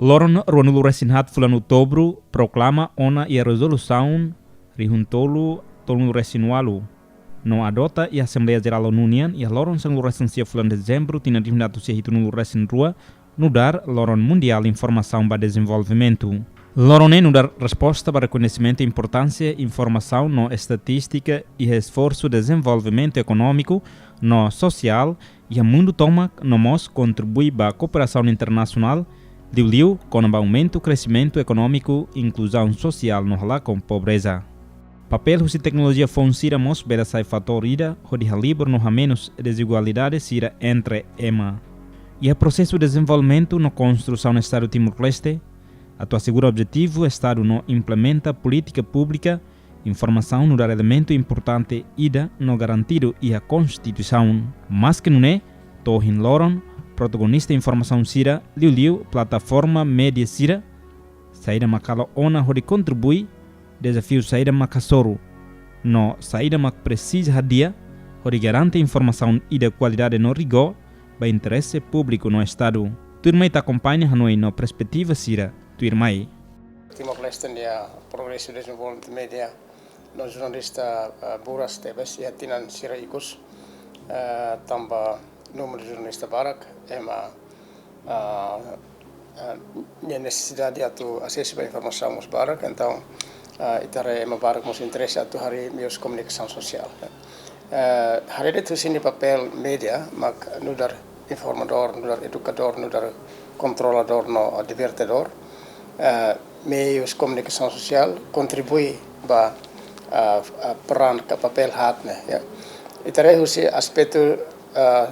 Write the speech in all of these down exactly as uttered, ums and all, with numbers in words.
Loron ruanulu resin haat fulan Outubru proklama ona iha rezolusaun rihun tolu tolunulu resin ualu, no adota iha Asembleia Jerál ONU nian iha loron sanulu resin sia fulan Dezembru tinan rihun atus sia hitunulu resin rua, nu'udar Loron Mundiál Informasaun ba Dezenvolvimentu. Loron ne'e nu'udar resposta ba rekoñesimentu importánsia informasaun no estatístika iha esforsu dezenvolvimentu ekonómiku no sosiál iha mundu tomak, no mós kontribui ba kooperasaun internasionál, liuliu kona-ba aumentu kresimentu ekonómiku, inkluzaun sosiál no halakon pobreza. Papél husi teknolojia foun sira mós bele sai fatór ida hodi halibur no hamenus dezigualdade sira entre ema. Iha prosesu dezenvolvimentu no konstrusaun Estadu Timor-Leste, atu asegura objetivu Estadu no implementa polítika públika, informasaun nu'udar elementu importante ida no garantidu iha Konstituisaun. Maske nune'e, to'o ohin loron, protagonista informasaun sira, liuliu plataforma média sira, saida mak halo ona hodi kontribui, dezafiu saida mak hasoru, no saida mak presiza hadi'a hodi garante informasaun ida kualidade no rigór ba interese públiku no Estadu. Tuirmai ita akompaña hanoin no perspetiva sira tuirmai. Timor-Leste nia progresu dezenvolvimentu média no jornalista, eh, buras tebes iha tinan sira ikus, eh, tanba númeru jornalista barak, ema, ah, ah, nia nesesidade atu asesu ba informasaun mós barak, entaun, ah, ita haree ema barak mós interese atu harii meius komunikasaun sosiál. Eh, haree de'it husi nia papél média, mak nu'udar informadór, nu'udar edukadór, nu'udar kontroladór no, ah, divertidór. Eh, meius komunikasaun sosiál kontribui ba, ah, ah, peran ka papél haat ne'e, ya. Ita haree husi aspetu, ah,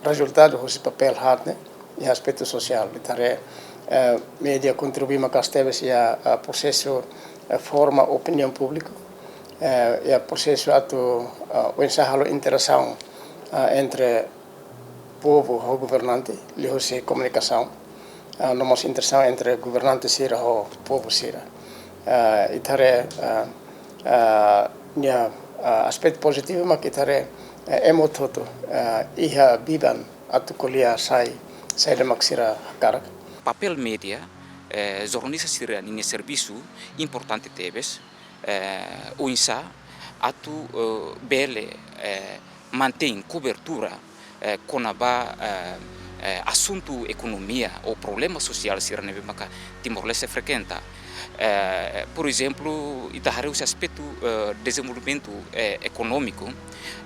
rezultadu husi papél haat ne'e iha aspetu sosiál. Ita haree, eh, média kontribui maka'as tebes iha, eh, prosesu, eh, forma opiniaun públiku, eh, iha prosesu atu, eh, oinsá halo interasaun, eh, entre povu ho governante, liuhusi komunikasaun, eh, no mós interasaun entre governante sira ho povu sira. Eh, ita haree, eh, eh, nia, eh, aspetu pozitivu mak ita haree, eh, ema hotu-hotu, eh, iha biban atu ko'alia sai saida mak sira hakarak. Papél média, eh, jornalista sira ninia servisu importante tebes, eh, oinsá atu, eh, bele, eh, mantein kobertura, eh, kona-ba, eh, eh, asuntu ekonomia ou problema sosiál sira ne'ebé maka Timor-Leste enfrenta. Eh, por ezemplu, ita haree husi aspetu, eh, dezenvolvimentu, eh, ekonómiku,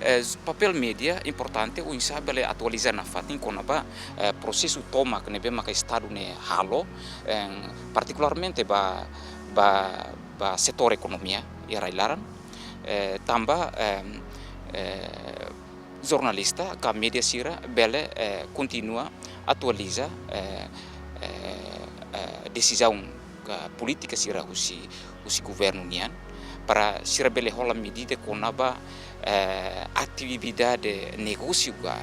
eh, papél média importante oinsá bele atualiza nafatin kona-ba, eh, prosesu tomak ne'ebé maka Estadu ne'e halo, eh, partikularmente ba, ba, ba setór ekonomia iha rai-laran, eh, tanba, eh, eh, jornalista ka média sira bele, eh, kontinua atualiza, eh, eh, eh, desizaun ka polítika sira husi, husi governu nian, para sira bele hola medida kona-ba, eh, atividade negósiu ka,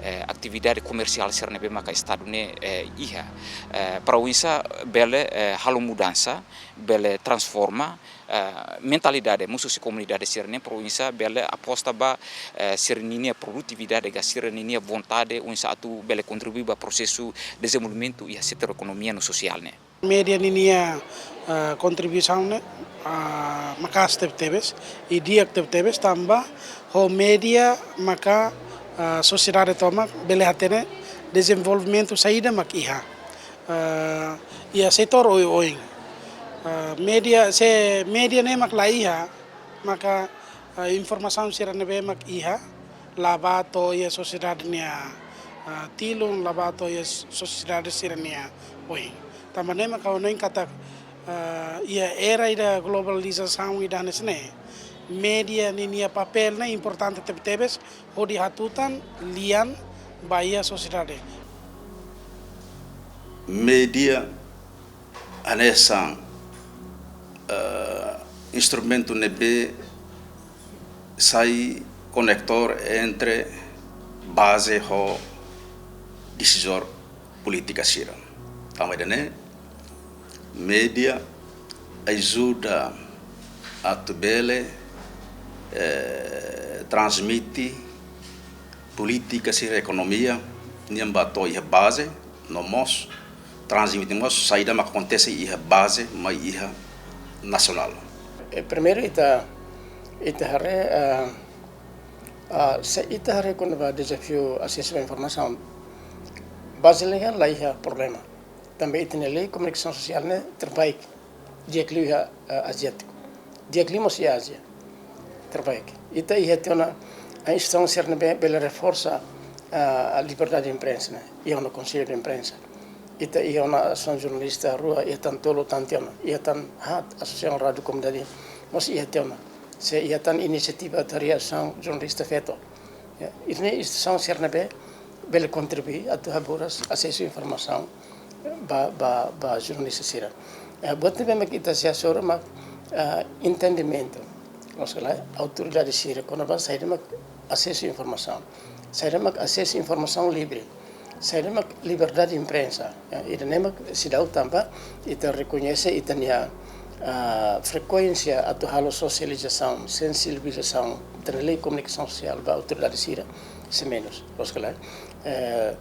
eh, atividade komersiál sira ne'ebé maka Estadu ne'e, eh, iha. Eh, para oinsá bele, eh, halo mudansa, bele transforma, eh, mentalidade mosu husi komunidade sira-nian, para oinsá bele aposta ba, eh, sira-ninia produtividade ka sira-ninia vontade oinsá atu bele kontribui ba prosesu dezenvolvimentu iha setór ekonomia no sosiál ne'e. Média ninia, eh, kontribuisaun ne'e, ah, maka'as tebetebes, i di'ak tebetebes tanba ho média maka, ah, sosiedade tomak bele hatene dezenvolvimentu saida mak iha, eh, iha setór oioin. Eh, média, se média ne'e mak la iha, maka, eh, informasaun sira ne'ebé mak iha, la bá to'o iha sosiedade nia, eh, tilun, la bá to'o iha sosiedade sira-nia oin. Tanba ne'e maka ha'u hanoin katak, eh, iha era ida globalizasaun ida hanesan ne'e, média ninia papél ne'e importante tebetebes, hodi hatutan lian ba iha sosiedade. Média hanesan, eh, instrumentu ne'ebé sai konektór entre baze ho desizór polítika sira. Tanba ida-ne'e, média ajuda atu bele, eh, transmite polítika sira ekonomia nian ba to'o iha baze, no mós Transmite mós saida mak akontese iha baze mai iha nasionál. E primeiru ita, ita haree, ah, ah, se ita haree kona-ba dezafiu asesu ba informasaun, baze legál la iha problema. Tanba ita-nia lei komunikasaun sosiál ne'e terbaik, di'ak liu iha, ah, Ásia. Di'ak liu mós iha Ásia. Terbaik. Ita iha tiha ona instituisaun sira ne'ebé bele reforsa, ah, liberdade de imprensa ne'e. Iha ona Konsellu de Imprensa. Ita iha ona asosiasaun jornalista rua, iha tan tolu tan tiha ona. Iha tan haat asosiasaun rádiu komunidade mós iha tiha ona. Se iha tan inisiativa atu harii asosiasaun jornalista feto. Ya, ida-ne'e instituisaun sira ne'ebé bele kontribui atu haburas asesu informasaun ba, ba, ba jornalista sira. Eh, buat ne'ebé mak ita sei hasoru mak, ah, entendimentu. Maksudnya, autoridade sira kona-ba saida mak asesu informasaun. Saida mak asesu informasaun livre. Saida mak liberdade de imprensa. Ya, ida-ne'e mak seidauk tanba ita rekoñese ita-nia, ah, frekuénsia atu halo sosializasaun, sensibilizasaun, ita-nia lei komunikasaun sosiál ba autoridade sira sei menus. Maksudnya, eh,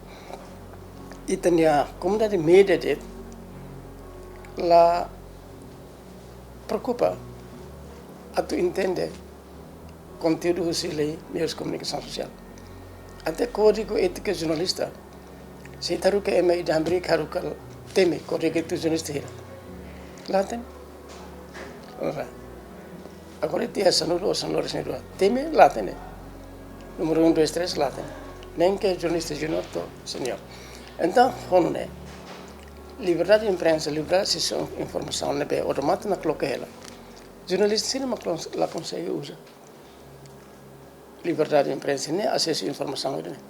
ita-nia komunidade média de'it la preokupa atu entende konteúdu husi lei meius komunikasaun sosiál. Até kódigu étika jornalista, se ita haruka ema ida hamriik haruka temi kódigu étika jornalista hira. La hatene. Ora. Agora ita iha sanulu ou sanulu-resin-rua. Temi la hatene. Númeru um, dois, três la hatene. Nein ke jornalista júnior to'o senior. Entaun, ho nune'e, liberdade de imprensa, liberdade de asesu informasaun ne'ebé odamatan nakloke hela. Jornalista sira mak la kons-, la konsege uza. Liberdade de imprensa ne'e asesu informasaun ida-ne'e.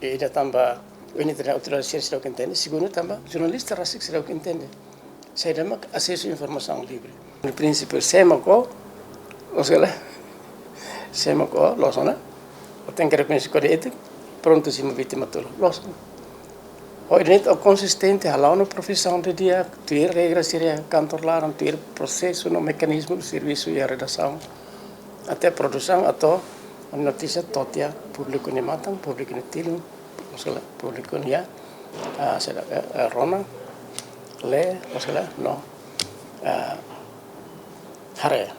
Ida tanba, ohin ita-nia autoridade sira seidauk entende. Segundu tanba, jornalista rasik seidauk entende saida mak asesu informasaun livre. No prinsípiu, sé mak ó, ou seja, sé mak ó, loos ona. Ó tenke rekoñese kódigu étika, prontu simu vítima tolu. Loos ona. Ó ida-ne'e ó konsistente hala'o ó-nia profisaun didi'ak, tuir regra sira iha kantor laran, tuir prosesu no mekanizmu servisu iha redasaun. Até produsaun atu notísia to'o tiha públiku nia matan, públiku nia tilun, maksudnya públiku nia, ah, seidauk, eh, eh, rona, lee, maksudnya no, ah, haree.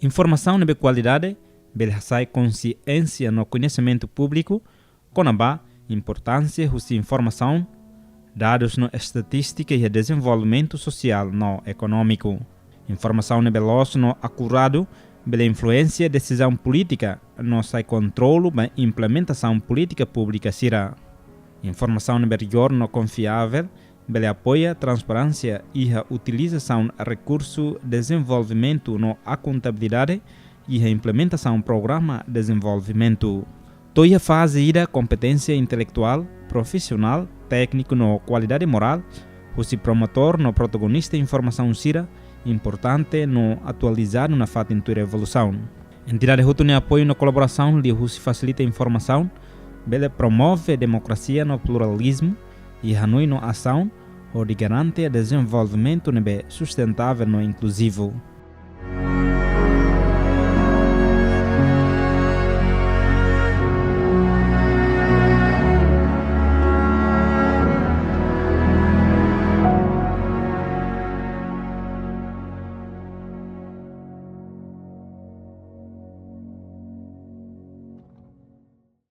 Informasaun ne'ebé kualidade bele hasa'e konsiénsia no koñesimentu públiku kona-ba importánsia husi informasaun, dadus no estatístika iha dezenvolvimentu sosiál no ekonómiku. Informasaun ne'ebé loos no akuradu bele influensia desizaun polítika no sai kontrolu ba implementasaun polítika públika sira. Informasaun ne'ebé rigór no konfiavel bele apoia transparénsia iha utilizasaun rekursu dezenvolvimentu no akontabilidade iha implementasaun programa dezenvolvimentu. To'o iha faze ida kompeténsia intelektuál, profisionál, tékniku no kualidade morál husi promotór no protagonista informasaun sira importante no atualizadu nafatin tuir evolusaun. Entidade hotu nia apoiu no kolaborasaun liuhusi fasilita informasaun bele promove demokrasia no pluralizmu, i hanoin no asaun hodi garante dezenvolvimentu ne'ebé sustentável no inkluzivu.